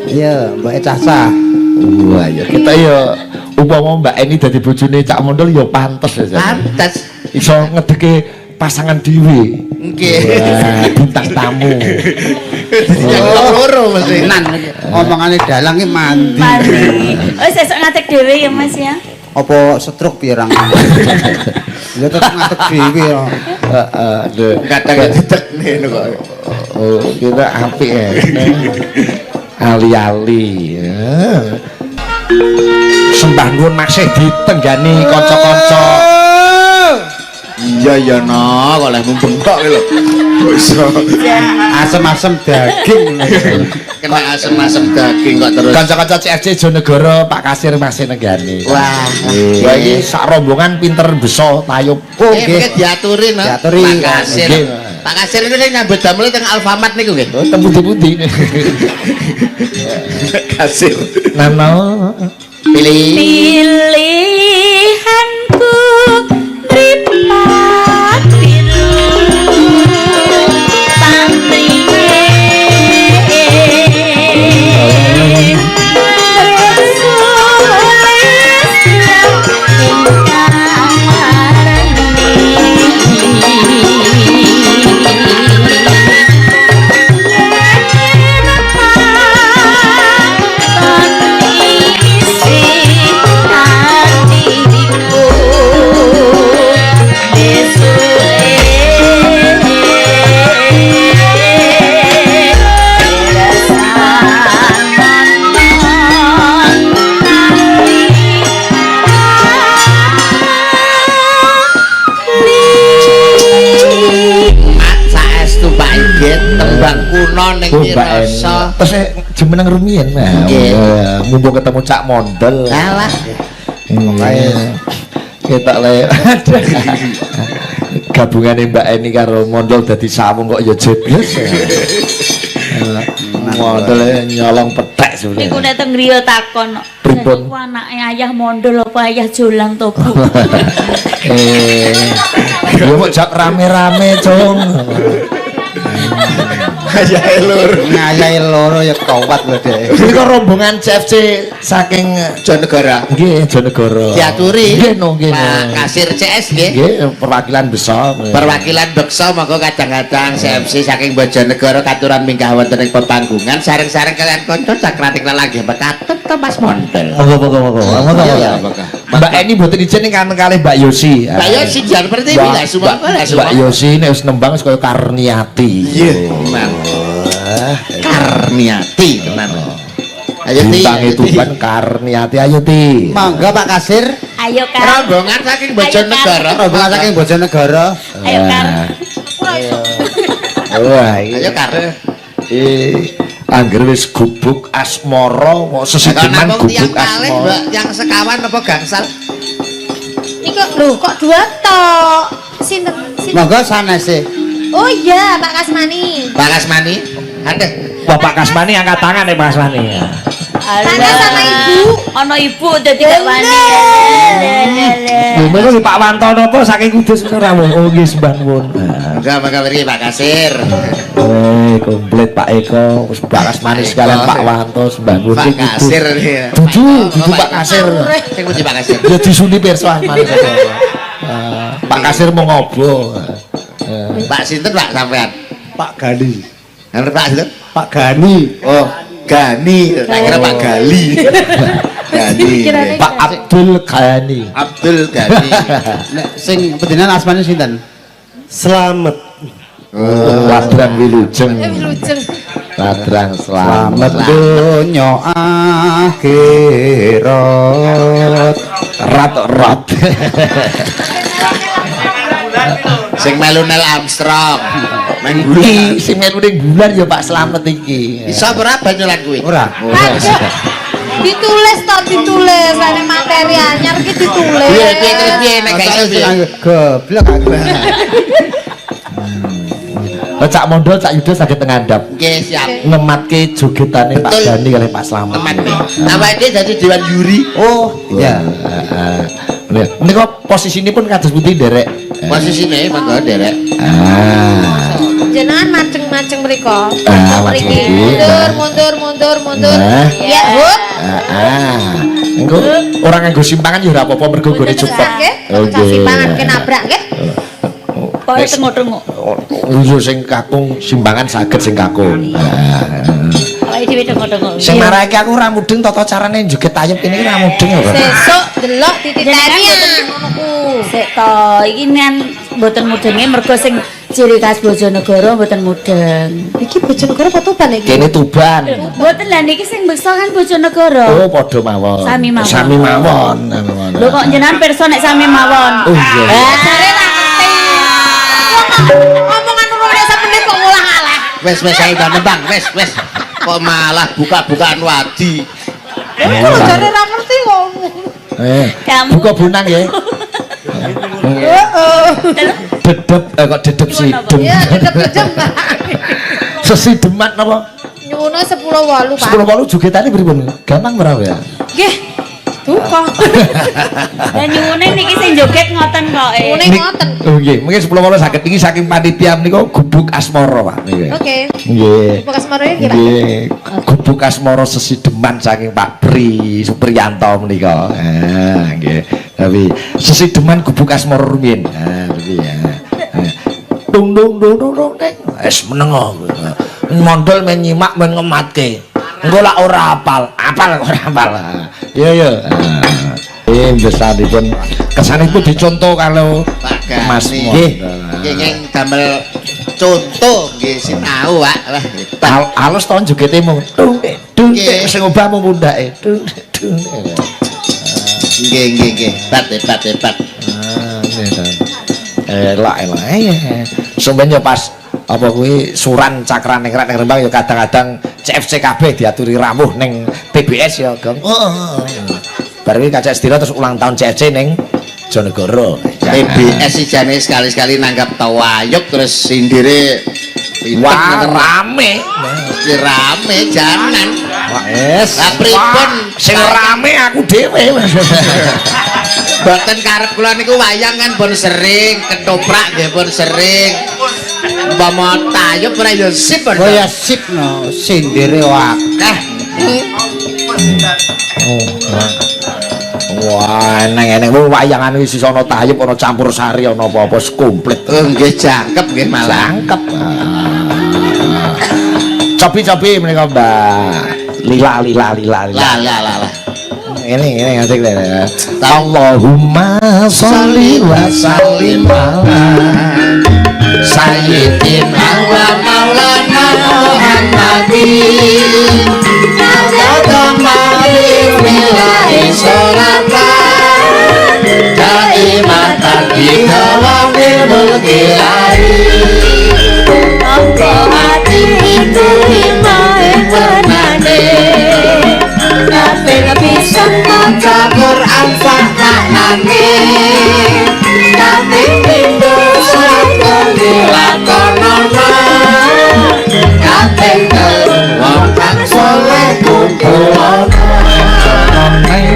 Iya, mbake cacah. Wah, ya kita ya upama Mbak Eni dadi bojone Cak Mondol ya pantes ya. Jan. Pantes. Iso ngedeke pasangan dhewe. Nggih. Wah, bintang tamu. Yang loro mesti. Tenan iki. Omongane dalang iki mandi. Mandi. Oh, sesuk ngadeg dhewe ya, Mas ya. Apa stroke piye rang? Ya tetep ngadeg dhewe ya. Heeh, aduh. Kadang dedek ngene kok. Oh, kita apik ya. Ali-ali. Ya. Sembah nuwun masih ditenggani kanca-kanca. Iya ya no, kok lehmu bengkok iki lho. Kok iso Asem-asem daging. Kena asem-asem daging kok terus. Kanca-kanca CFC Jonegoro Pak Kasir masih nenggani. Wah. Wah, iki sak rombongan pinter beso tayub. Oh, Eh, nggih. mungkin diaturi no. Diaturi. Pak Kasir. Nggih. Pak Kasir itu sing nyambut damel teng Alfamart niku nggih. Oh, teng pundi-pundi. Kasir. Nano. Pilih. Pilihanku mripat biru pamrihe ingkang marani Mat saestu Pak Igit tembang kuno ning Oh, Mbak Eni. Rasa. Terus jumeneng rumiyin. Nah, Nggih. mumpung ketemu Cak Mondol. Alah. Iya. Kita le gabungane Mbak Eni karo Mondol dadi sawung kok ya jebles. Mondol nyolong petek sebenarnya. Niku nek teng griya takon. Pripun? Niku anake ayah mondol apa ayah jolang to, Bu? Eh. Ya mau jak rame-rame, Cung. Ayahe loro. Ngayahi loro ya kuat lho, Dek. Ini kok rombongan CFC saking Jonegoro. nggih Jonegoro. Diaturi. Nggih no nggih. no. Pak Kasir CS nggih. Nggih perwakilan besar. Perwakilan beksa monggo kadang-kadang CFC saking Bojonegoro katuran minggah wonten ing pepanggungan sareng-sareng kalian kanca cakratik lagi mekaten to Mas Mondel. Monggo monggo monggo. Monggo Iya, iya, monggo. monggo. Mbak Eni mboten izin ing kaneng kalih Mbak Yosi. Mbak Yosi jan pertiwi lah sumangga lah Mbak sumangga. Yosi nek wis nembang wis kaya Karniati. Iya, tenan. Karniati tenan. Ayo Ti. Bintange Ayo, Ti. Tuban Karniati ayo Ti. Monggo Pak Kasir, Ayo Kar. Rombongan saking Bojonegoro. rombongan saking Bojonegoro. Ayo Kar. Wah, iki. Ayo Kar. Eh, angger wis gubuk asmara, kok sesideman Namung tiyang gubuk kalih, asmara. Mbak, yang sekawan apa gangsal? Niku lho kok dua tok. Sinten? Sinten? Monggo sanese. Oh iya, Pak Kasmani. Pak Kasmani. Aduh. Bapak Kasmani angkat tangan nih Pak Kasmani. Tanya sama ibu. Ana ibu dadi gak wani. Lho menika si Pak Wanto napa saking Kudus ora Oh nggih sembah nuwun. Monggo monggo mriki Pak Kasir. Eh, komplit Pak Eko, wis Pak Kasmani sekalian Pak Wanto sembah nuwun. Pak Kasir. Dudu, dudu Pak Kasir. Sing pundi Pak Kasir? Ya disuni pirsa asmane saja. Pak Kasir mau ngobo. Pak sinten Pak sampean? Pak Gani. Anu Pak sinten? Pak Gani. Oh, Gani. Tak kira Pak Gali. Gani. Pak Abdul Ghani. Abdul Gani. Nek sing panjenengan asmane sinten? Slamet. Ladrang Wilujeng. Wilujeng. Ladrang Slamet. Slamet donya akhirat. Rat rat. Sing melu Neil Armstrong. Nang Iki sing melu ning bulan ya Pak Slamet iki. Iso ora banyolan kuwi? Ora. Ditulis to, ditulis ane materi anyar ki ditulis. Piye piye terus piye nek gak iso piye? Goblok aku. Oh, Cak Mondol, Cak Yuda saged ngandhap. Nggih, siap. Ngematke jogetane Pak Betul. Dani kalih Pak Slamet. Teman nih. Awake dadi dewan juri. Oh, iya. Heeh. Menika posisine pun kados pundi nderek? Posisine monggo nderek. Ah. Jenengan maceng-maceng mriko. Ah, maceng Mriki. mriki. Mundur, mundur, mundur, mundur. Nah. Ya, hup. Ah, engko ora nganggo simpangan ya ora apa-apa mergo nggone cepet. Nggih. Boten simpangan ke nabrak nggih. Pokoke tengok-tengok. Iya sing kakung simpangan saged sing kakung. Ah. Awake dhewe tengok-tengok. Sing marake aku ora mudeng tata carane joget tayub kene iki ora mudeng apa. Sesuk delok dititeni Jenengan ah, ngono ku. Sik to, iki kan mboten mudenge mergo sing ciri khas Bojonegoro mboten mudeng. Iki Bojonegoro apa Tuban iki? Kene Tuban. Mboten lah niki sing beksa kan Bojonegoro. Oh, padha mawon. Sami mawon. Sami mawon. Sami mawon. Lho kok jenengan pirsa nek sami mawon? Oh iya. Eh, jare ra ngerti. Omongan urung nek semenit kok ngulah-alah. Wes wes ayo ndang nembang, wes wes. Kok malah buka-bukaan wadi. Iku lho jare ra ngerti kok. Eh, Kamu. buka bunang ya. Heeh. Dedep kok dedep sih. Ya, dedep-dedep, Pak. Sesideman napa? Nyuwune 10.8, Pak. 10.8 jogetane pripun? Gampang ora ya? Nggih. Duka. Lah nyuwune niki sing joget ngoten kok. eh. Nyuwune ngoten. Oh nggih, mungkin 10.8 saged niki saking panitia menika gubuk asmara, Pak. Nggih. Oke. Nggih. Gubuk Asmara iki, Pak. Nggih, gubuk asmara sesideman saking Pak Pri Supriyanto menika. Ah, nggih. Tapi sesideman gubuk asmara rumiyin. Ah, tapi ya. Dung dung dung dung dung ding. Wis meneng kok. Mondol men nyimak men ngematke. Engko lak ora apal, apal kok ora apal. Iya iya. Besanipun kesanipun dicontoh kalau Pak Gani. Mas Nggih. Mondol. Nggih ngeng damel contoh nggih sinau, Pak. Wah, hebat. Halus to jogete mung dung dung Nggih. sing obah mung pundhake. Dung dung. Nggih nggih nggih. Hebat hebat hebat. Ah, nggih to. Elak elak. Sampeyan ya pas apa kuwi suran cakraningrat ning Rembang ya kadang-kadang CFC kabeh diaturi rawuh ning TBS ya, Gong. Oh. Bar kuwi kacek sedina terus ulang tahun CFC ning Jonegoro. TBS sih jane sekali-sekali nanggap tawayub terus sindire pinter Wah, ngoten. rame. Mesti rame janan. Wes. Lah pripun? Sing rame aku dhewe. Boten karep kula niku wayang kan pun sering, ketoprak nggih pun sering. Umpama tayub ora ya sip. Oh ya sip no, sindire akeh. Wah, eneng-eneng wong wayangan wis iso ana tayub, ana campur sari, ana apa-apa komplit. Oh nggih jangkep nggih malah. Jangkep. Cobi-cobi menika Mbak. Lila lila lila lila. Lah lah lah lah. Ini ngasih ini. Allahumma sholli wa sallim ala sayyidina wa maulana Muhammadin Monggo ati itu imae wernane. Kabeh bisa maca Quran sak maknane kaping pindho salat dilakonono kaping telu wong kang saleh kumpul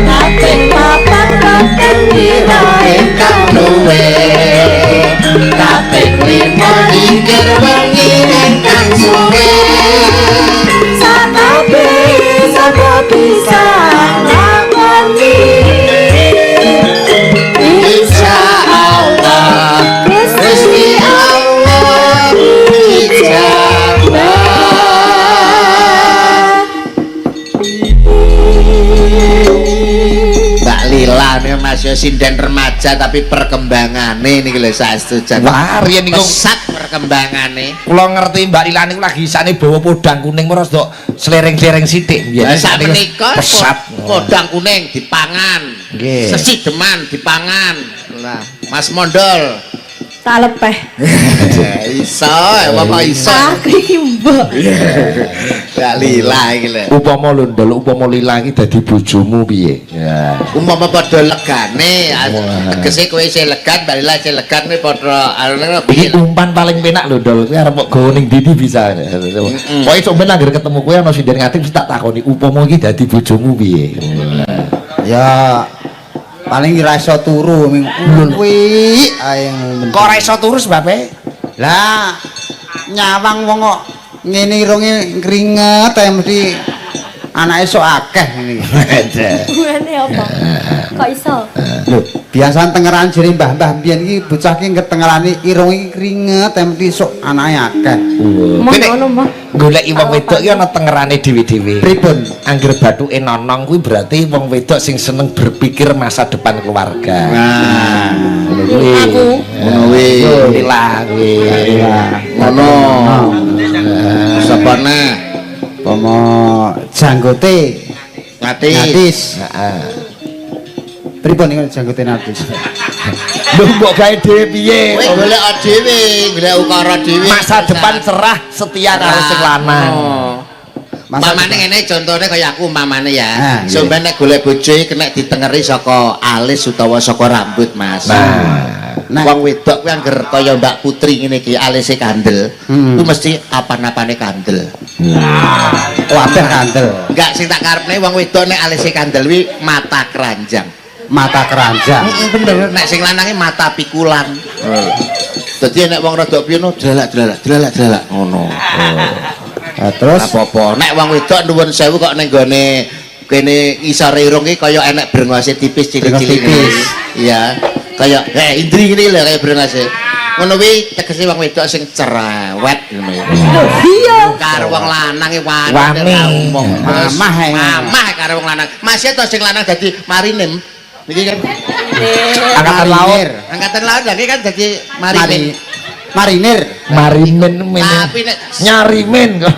kaping papat kaping pirae kang luwe kaping lima dikir wengi ingkang suwe sakabe sapa bisa nglakoni. Insya Allah Gusti Gusti Allah ijabah. Mbak Lila nih Mas yo sinden remaja tapi perkembangane niki lho saestu jan. Wah, riyen niku Pesat perkembangane. kula ngerti Mbak Lila niku lagi isane bawa podang kuning ora rada slereng-slereng sithik biyen. Lah sak menika pesat kodang kuning dipangan. Nggih. Sesideman dipangan. Lah, Mas Mondol. Tak lepeh. Iso, wong kok iso. Aku iki mbok. Mbak Lila iki lho. Upama lho ndel upama Lila iki dadi bojomu piye? Ya. Umpama padha legane, Wah. tegese kowe isih legan, Mbak Lila isih legan kuwi padha anu Iki umpan paling penak lho ndel, kowe arep kok gawa ning ndi bisa. Pokoke sampeyan anggere ketemu kowe ana sinden ngadeg mesti tak takoni upama iki dadi bojomu piye? Ya paling ora iso turu ming kuwi ae. Kok ora iso turu sebabe? Lah Nyawang wong kok ngene irunge kringet ae mesti anake sok akeh ngene iki. Hubungane apa? Kok iso? Lho, biasane tengeran jere mbah-mbah mbiyen iki bocah ki ngetengerane irunge iki kringet ae mesti sok anake akeh. Mong ngono, Mbah. Goleki wong wedok ki ana tengerane dhewe-dhewe. Pripun? Angger bathuke nonong kuwi berarti wong wedok sing seneng berpikir masa depan keluarga. Nah, Ngono kuwi. Aku ngono kuwi. Lila kuwi. Ngono. Sapa neh? Pomo janggote Ngatis. Natis. Heeh. Pripun niku janggote Natis? Lho mbok gawe dhewe piye? Kowe golek dhewe, golek ukara dhewe. Masa depan cerah setia karo sing lanang. Oh. Masa Mamane ngene contone kaya aku mamane ya. Ah, iya. Sampeyan nek golek bojo iki kena ditengeri saka alis utawa saka rambut, Mas. Nah, Nah. Wong wedok kuwi angger kaya Mbak Putri ngene iki alise kandel, kuwi mesti apan-apane kandel. Kabeh kandel, Enggak sing tak karepne wong wedok nek alise kandel kuwi mata keranjang. Mata keranjang. Heeh, bener. Nek sing lanange mata pikulan. Dadi nek wong rada piye no dlalak-dlalak, dlalak-dlalak ngono. Nah, terus Apa-apa. Nek wong wedok nuwun sewu kok ning gone kene ngisore irung iki kaya enek brengose tipis cilik-cilik. Brengos tipis. Iya. Kaya Indri ngene lho kaya brengose. Ngono kuwi tegese wong wedok sing cerewet ngono ya. Lho, iya. Karo wong lanang iki wani Wani. ora umum. Mamah ae. Mamah karo wong lanang. Masih to sing lanang dadi marinim. Niki kan Angkatan laut. Marinir. Angkatan laut lagi kan dadi marinim. Marinir. Marimin men. Tapi nek Nyarimin kok.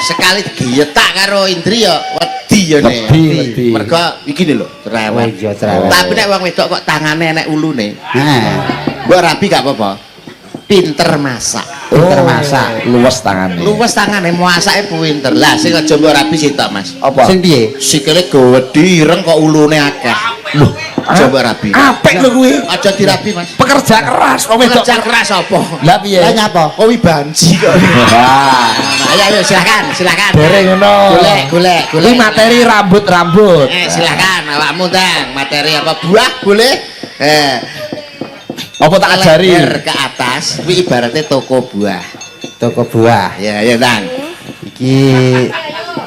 Sekali digetak karo Indri ya wedi ya nek. Wedi, wedi. Mergo iki lho cerewet. Oh iya, cerewet. Tapi nek wong wedok kok tangane enek ulune, Nah, mbok rabi gak apa-apa. Pinter masak. Pinter masak. Luwes tangane. Luwes tangane masake pinter. Lah sing aja mbok rabi sitok, Mas. Apa? Sing piye? Sikile gedhe ireng kok ulune akeh. Loh, Aja mbok rabi. Apik lho kuwi. Aja dirabi, Mas. Pekerja keras wong wedok. Pekerja keras apa? Lah piye? Lah nyapa? Kowe banji kok. Wah. Nah, ayo ayo silakan, silakan. Dereng ngono. Golek, golek, golek. Ini materi rambut-rambut. Silakan awakmu tang, materi apa buah boleh? Apa tak ajari? Leher ke atas kuwi ibaratnya toko buah. Toko buah. Ya ya tang. Iki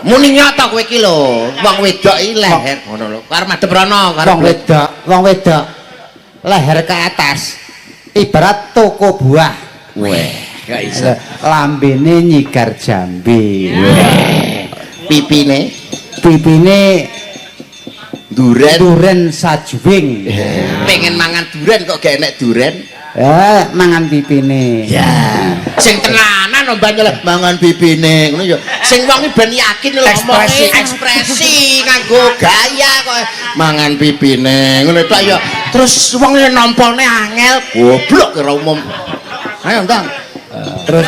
Muni nyata kowe iki lho, wong wedok iki leher ngono lho. Karo madhep rono, karo wong wedok leher ke atas ibarat toko buah. Weh, gak iso. Lambene nyigar jambe. Pipine Pipine duren, duren sajuwing. Pengen mangan duren kok gak enek duren. Mangan pipine. Ya. Sing tenanan lho banyak lah mangan pipine ngono ya. Sing wong iki ben yakin lho Ekspresi. omonge ekspresi nganggo gaya kok mangan pipine ngono tok ya. Terus wong e nampane angel, goblok kira umum. Ayo ndang. Terus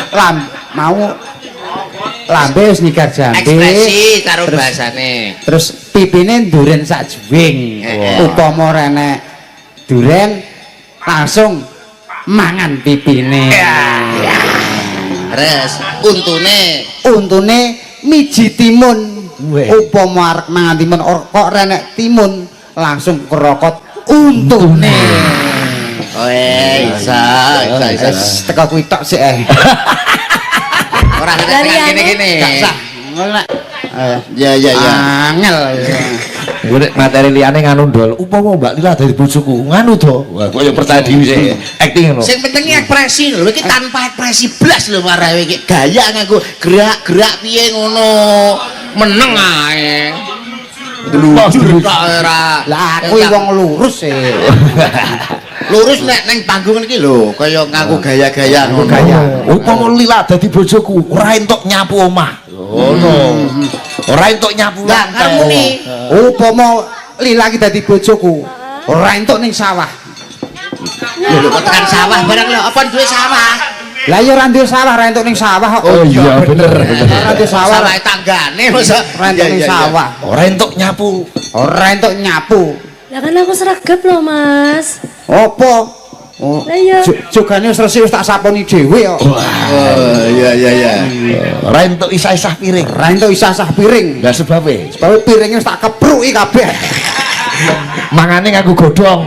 mau lambe wis nyigar jambe. Ekspresi karo Terus- bahasane. Terus pipine duren sajuwing. Upama ora enek duren langsung mangan pipine. Terus untune Untune miji timun. Weh. Upama arep mangan timun kok ora enek timun langsung krokot untune. Oh, iso, iso, iso. Wis teko kuwi tok sik eh. Ora tekan Lariane. kene-kene. Gak sah. Ngono nek Ya ya ya. angel. Gue nek materi liyane nganu ndol. Upama Mbak Lila dadi bojoku, nganu to. Wah, kok ya percaya diri sih. Acting ngono. Sing penting ekspresi lho, iki tanpa ekspresi blas lho marahe iki. Gaya nganggo gerak-gerak piye ngono. Meneng ae. Lujur tok ora. Lah aku iki wong lurus e. Lurus nek ning panggung iki lho, kaya nganggo gaya-gaya ngono. Gaya. Upama Lila dadi bojoku, ora entuk nyapu omah. Ngono. Ora entuk nyapu Lah, lantai. karo muni. Upama Lila iki dadi bojoku, ora entuk ning sawah. Lho lho kok tekan sawah barang lho, apa duwe sawah? Lah ya ora duwe sawah, ora entuk ning sawah kok. Oh iya bener bener. Ora duwe sawah. Sawah tanggane masa Ora entuk ning sawah. Ora entuk nyapu. Ora entuk nyapu. Lah kan aku sregep lho, Mas. Apa? Oh, Lah iya. Jogane wis resik wis tak saponi dhewe kok. Oh iya iya iya. Ora entuk isah-isah piring. Ora entuk isah-isah piring. Lah sebabe Sebab piringnya wis tak kepruki kabeh. Mangane nganggo godhong.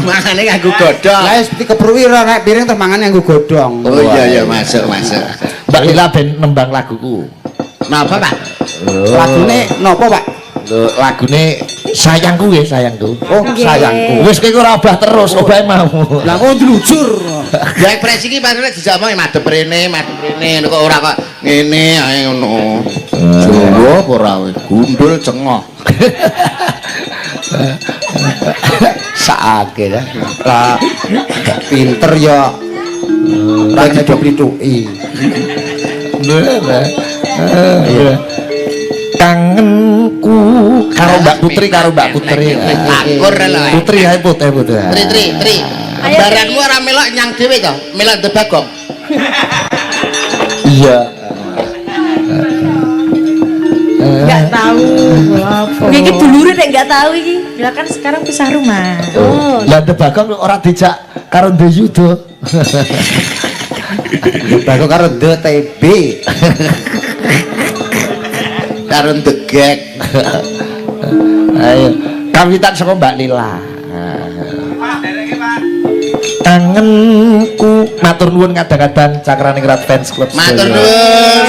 Mangane nganggo godhong. Lah wis dikepruki ora nek piring terus mangane nganggo godhong. Oh iya iya masuk masuk. Mbak Lila ben nembang laguku. Napa, Pak? Lagune napa, Pak? Lho, lagune sayangku nggih, sayangku. Oh, sayangku. Wis kowe ora obah terus, obahe mau. Lah kok ndlujur. Ya ekspresi iki padahal dijak omong madhep rene, madhep rene, kok ora kok ngene ae ngono. Jawa apa ora kowe? Gundul cengoh. Sakake ya. Lah pinter ya. Ora kena diplituki. Iya. Kangenku karo Mbak Putri, karo Mbak Putri. Akur lho. Putri ae Put, ae Put. Tri tri tri. Lembaranmu ora melok nyang dhewe to, melok ndebagong. Iya. Enggak tahu apa. Iki dulure nek enggak tahu iki. Lah kan sekarang pisah rumah. Oh. Lah ndebagong ora dijak karo Ndeyuda. Bagong karo DTB. Karo ndegek. Ayo, kawitan saka Mbak Lila. Kangenku matur nuwun kadang-kadang Cakraningrat Fans Club. Matur nuwun.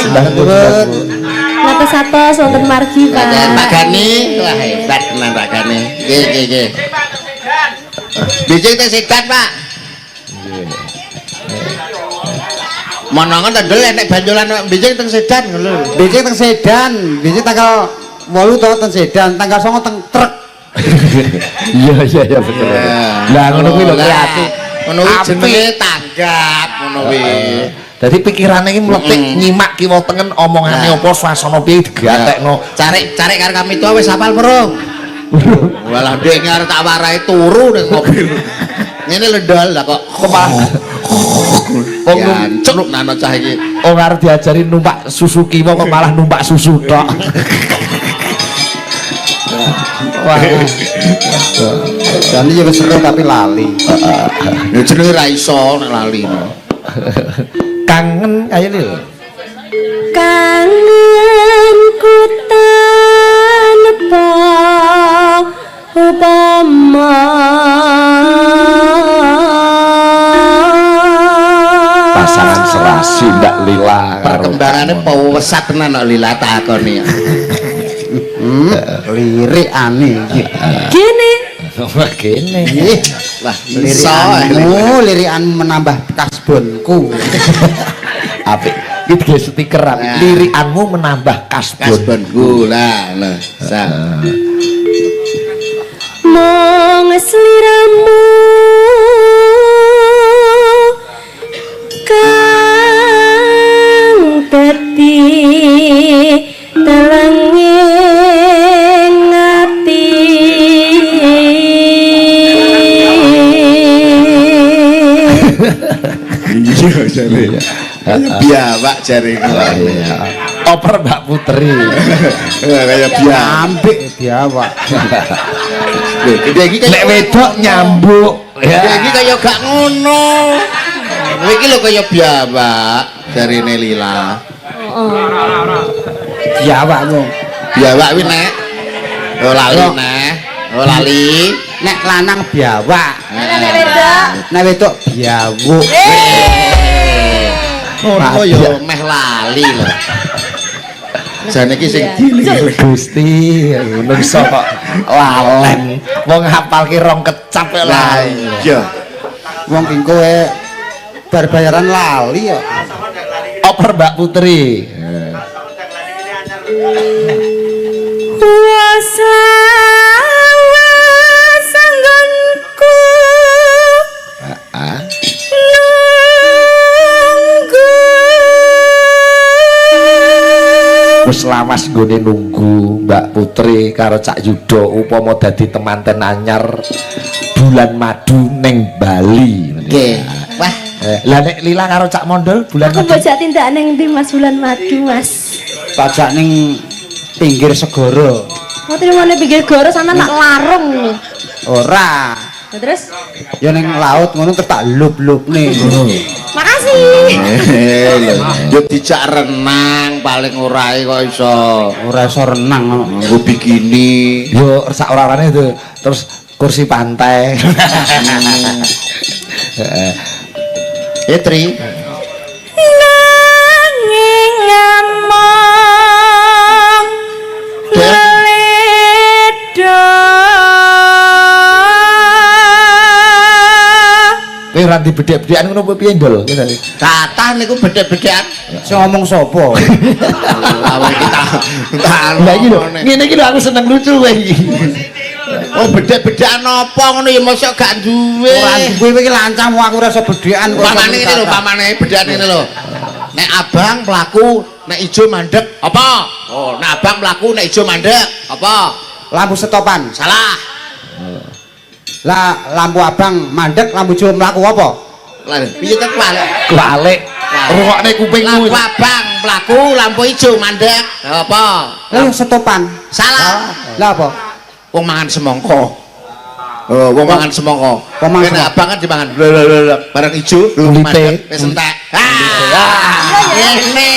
Sembah nuwun. Ngatos-atos wonten margi, Pak. Pak Gani, wah hebat tenan Pak Gani. Nggih nggih nggih. Bijing teh sedan, Pak. Monongon tendel nek banjolan bijing teng sedan ngono lho. Bijing teng sedan, bijing tanggal 8 to teng sedan, tanggal 9 teng truk. Iya iya iya betul. Lah ngono kuwi lho kreatif. Ngono kuwi jenenge tanggap ngono kuwi. Dadi pikirane iki mletik nyimak kiwa tengen omongane apa suasana piye digatekno. Carek-carek karo kami tua wis hafal perung. Walah ndek arep tak warai turu ning mobil. Ngene lho ndol lah kok Wong jancuk nano cah iki. Wong arep diajari numpak Suzuki kok malah numpak susu tok. Wah. Jane ya wis seru tapi lali. Ya jenenge ra iso nek lali. Kangen ayo lho. Kangenku tanpa upama. Pasangan serasi Mbak Lila. Perkembangane pesat tenan kok Lila takoni. Lirikane iki. Gini. Wah gene. Wah, iso. Lirikanmu, lirikan menambah kasbonku. Apik. Iki digawe stiker apik. Lirikanmu menambah kasbon. Kasbonku lah, lho. Sa. Mong sliramu kang dadi telenging ati. Iya jare. Biawak jare. Oper Mbak Putri. Kaya biawak. Ambek biawak. Lho, iki nek wedok nyambuk. Ya iki kaya gak ngono. Kowe iki lho kaya biawak jarine Lila. Biawak wong. Biawak kuwi nek. Oh lali neh. Oh lali. Nek lanang biawak. Nek wedok. Nek wedok biawuk. Ngono ya meh lali lho. Jane iki sing dieling. Gusti, menungso kok lalen. Wong hafalke rong kecap kok lali. Iya. Wong ki kowe bar bayaran lali kok. Oper Mbak Putri. Wasawas anggonku nunggu. Wis lawas nggone nunggu Mbak Putri karo Cak Yuda upama dadi temanten anyar bulan madu ning Bali. Nggih. Wah, lah nek Lila karo Cak Mondol bulan Aku madu. bocah tindak ning ndi Mas bulan madu Mas. Pajak ning pinggir segara. Mau terima pinggir goro sampean tak larung. Ora. Lah terus Ya ning laut ngono terus tak lup-lupne. makasih. Lali. Lho, yo dijak renang paling ora kok iso. Ora iso renang kok. Nganggo bikini. Yo sak ora-orane itu terus kursi pantai. Heeh. Eh Tri, Nanging among ledo. Kowe ora dibedhek-bedhekan ngono apa piye, Ndol? Kowe tadi. Kathah niku bedhek-bedhekan. Sing ngomong sapa? Lawe kita tak Lah iki lho, ngene iki lho aku seneng lucu kowe iki. Oh, bedhek-bedhekan apa ngono ya mosok gak duwe. Ora duwe kowe iki lancahmu, aku ora iso bedhekan kok. Pamane ngene lho, pamane bedhekan ngene lho. Nek abang mlaku, nek ijo mandek, apa? Oh, nek abang mlaku, nek ijo mandek, apa? Lampu setopan. Salah. Lah lampu abang mandek, lampu ijo mlaku apa? Lah piye to kualik? Kualik. Rungokne kupingmu. Lampu abang mlaku, lampu ijo mandek, apa? Lah setopan. Salah. Lah apa? Wong mangan semangka. Oh, wong mangan semangka. Wong mangan Nek semangka. abang kan dimangan. Lho lho lho, bareng ijo Kulite. mandek wis entek. Ah, ngene.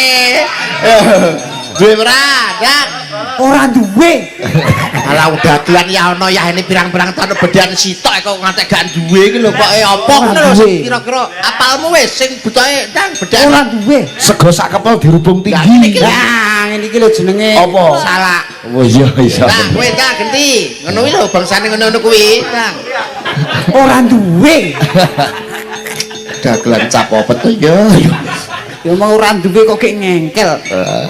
Duwe ora, Dak? Ora duwe. Alah dagelan ya ana ya ini pirang-pirang tahun bedhean sitok kok ngantek gak duwe iki lho kok apa ngono lho sing kira-kira apalmu wis sing butuhe ndang bedhean. Ora duwe. Sego sak kepel dirubung Lah, tinggi. iki lho. Lah ngene iki lho jenenge Apa? Salak. Oh iya iso. Lah kowe ndang genti. Ngono kuwi lho bangsane ngono-ngono kuwi, Ndang. Ora duwe. Dagelan cap apa to ya? Ya mau ora duwe kok gek ngengkel.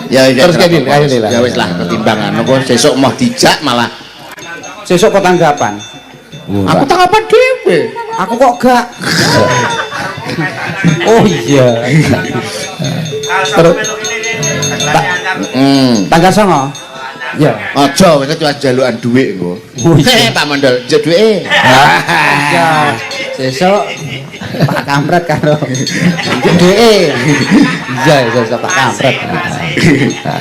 Ya ya. Terus kene, ayo Lil. Ya wis lah ketimbangan kok sesuk mau dijak malah Sesuk kok tanggapan. aku tanggapan dhewe. Aku kok gak. Oh iya. Terus Tanggal 9. ya. Aja wis cuma jalukan dhuwit engko. Oh iya. Pak Mondol, njuk dhuwite. Ya, sesuk Pak Kampret karo dheke. Iya, sesuk Pak Kampret.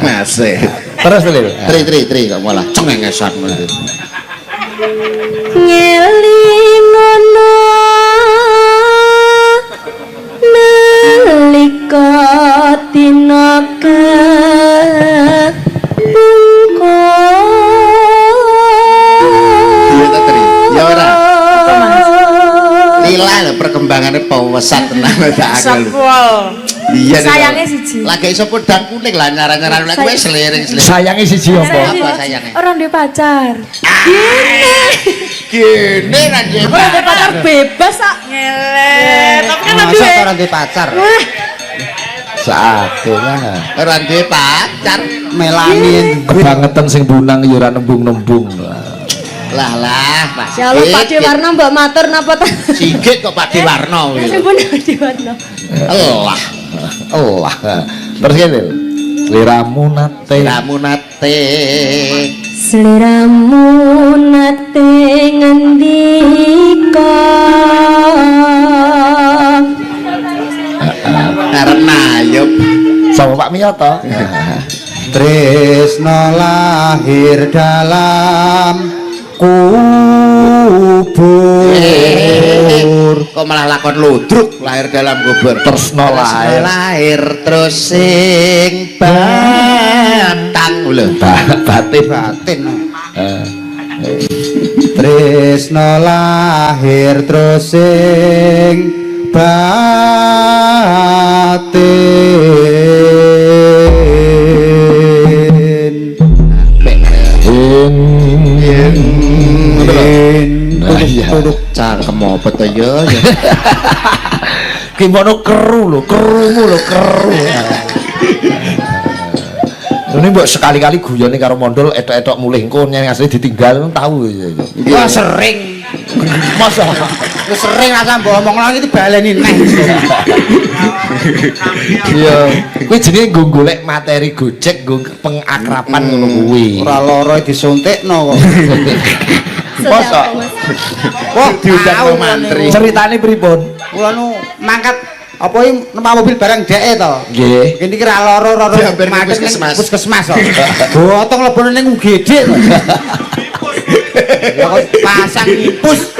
Masih. Terus Lil. Tri tri tri kok malah cengengesan ngono. Ngelingono nalika dina kepungkur. Iya ta Tri? Ya ora. Lila lho perkembangannya pesat tenan tak aku. Sepol. Iya. Sayange siji. Lagi iso podang kuning lah nyaran-nyaran lek kowe seliring-seliring. Sayange siji apa? Apa sayange? Orang duwe pacar. Gini ra duwe Orang duwe pacar bebas sak ngelek. Tapi kan Masa duwe. ora duwe pacar? Sakit lah. Ora duwe pacar. Melani duwe. Kebangetan sing bunang ya ora nembung-nembung. Lah lah, Pak. Ya Allah Pak Dewarno mbok matur napa ta? Sigit kok Pak Dewarno kuwi. Sing pun Pak Dewarno. Allah. Allah. Terus kene Lil. Sliramu nate. Sliramu nate. Sliramu nate ngendika. Arep nayub. Sama Pak Miyoto. Tresno lahir dalam kubur. Kok malah lakon ludruk lahir dalam kubur. Tresno lahir. Lahir terus sing batang lho. Batin. Batin. Tresno lahir terus sing batin. In. In. Nah, iya. Tuduk Cangkem apa to ya? Ya. Ki mono keru lho, kerumu lho, keru. Ini mbok sekali-kali guyone karo mondol etok-etok mulih engko nyang asli ditinggal tahu ya. Wah sering. Masa Wis sering rasa mbok omong lagi dibaleni neh. Iya, kuwi jenenge nggo golek materi Gojek nggo pengakraban ngono kuwi. Ora lara disuntikno kok. Masa Wah, Diundang tau mantri. ceritane pripun? Kula nu mangkat apa iki numpak mobil bareng dheke to. Nggih. Ini kira loro-loro Dihampir ning mandek ning puskesmas. Puskesmas kok. Gotong lebone ning UGD kok. Ya kok pasang infus.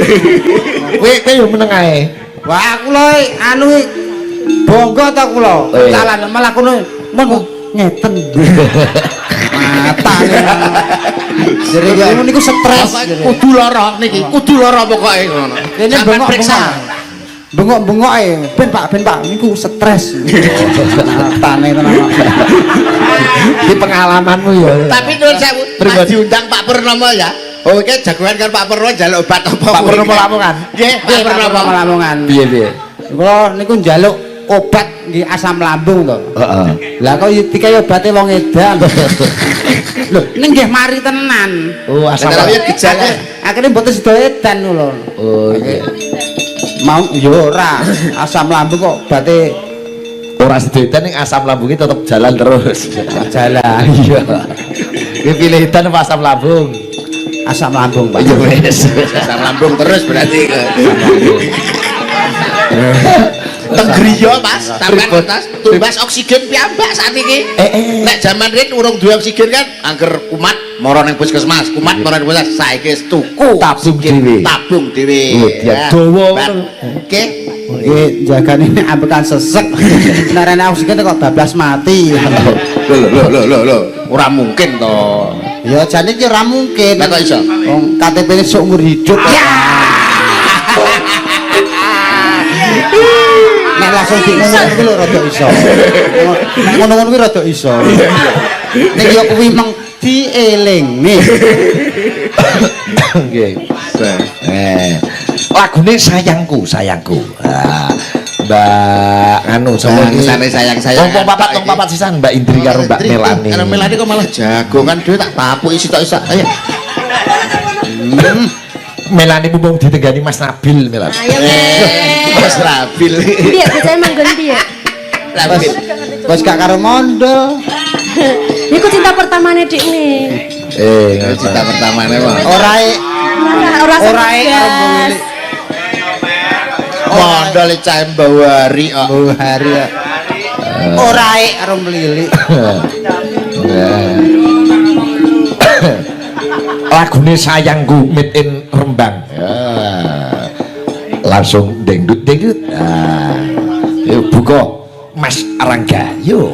Kowe kowe yo meneng ae. Wah, aku lho anu Bangga ta kula. Oh, iya. Salah malah kono mun ngeten. Matane. Jere ngono niku stres. Kudu lara niki, kudu lara pokoke ngono. Kene Sampeyan bengok periksa. Bengok-bengok e, ben Pak, ben Pak, niku stres. Matane tenan. Iki pengalamanmu ya. Tapi nuwun sewu, Pripun? pas diundang Pak Purnomo ya. Oh, iki jagoan kan Pak Purnomo njaluk obat apa? Pak Purnomo Lamongan. Nggih, Pak Purnomo. Lamongan. Piye piye? Kula niku njaluk obat nggih asam lambung to. Heeh. Lah kok dikai obate wong edan. Lho, ning nggih mari tenan. Oh, asam Lah lambung. ya gejala. Akhirnya mboten sida edan kula. Oh iya. Mau ya ora, asam lambung kok obate Ora sida edan, ning asam lambungnya tetep jalan terus. Jalan. Iya. Iki pilih edan apa asam lambung? Asam lambung, Pak. Iya wis. Asam lambung terus berarti. Teng griya, Mas, sampean Pripun? ngertos tumbas oksigen piyambak sakniki. Eh, eh. Nek jaman riyen urung duwe oksigen kan angger kumat mara ning puskesmas, kumat mara ning puskesmas, saiki wis tuku Tabung oksigen, dhewe. Tabung dhewe. Oh, dia dawa Bat. ngono. Oke. Nggih, jagane ambekan sesek. Nek rene oksigen kok bablas mati. Lho lho lho lho lho, ora mungkin to. Ya jane iki ora mungkin. Lah kok iso? Wong KTP-ne seumur hidup. Nek langsung di ngono kuwi lho rada iso. Nek ngono-ngono kuwi rada iso. Nek yo kuwi meng dielingne. Nggih. Eh. Lagune Sayangku, Sayangku. Ah, Mbak anu sapa iki? Bangsane sayang-sayang. Wong papat, wong papat sisan, Mbak Indri karo Mbak Melani. Karo Melani kok malah jagongan dhewe, tak tapuki sitok isak. Ayo. Melani mumpung ditenggani Mas Nabil, Melani. Ayo, Mel. Mas Rabil. Piye bocah manggon piye? Rabil. Wis gak karo mondol. Iku cinta pertamane dikne. Eh, Cinta pertamane mah. Ora Ora ora karo mbok Mondol cah mbawari kok. hari ya. Ora karo mlilik. Lagune Sayangku made in Rembang. Ya. Langsung dengdut dengdut. Nah. Yuk buka, Mas Rangga. Yuk.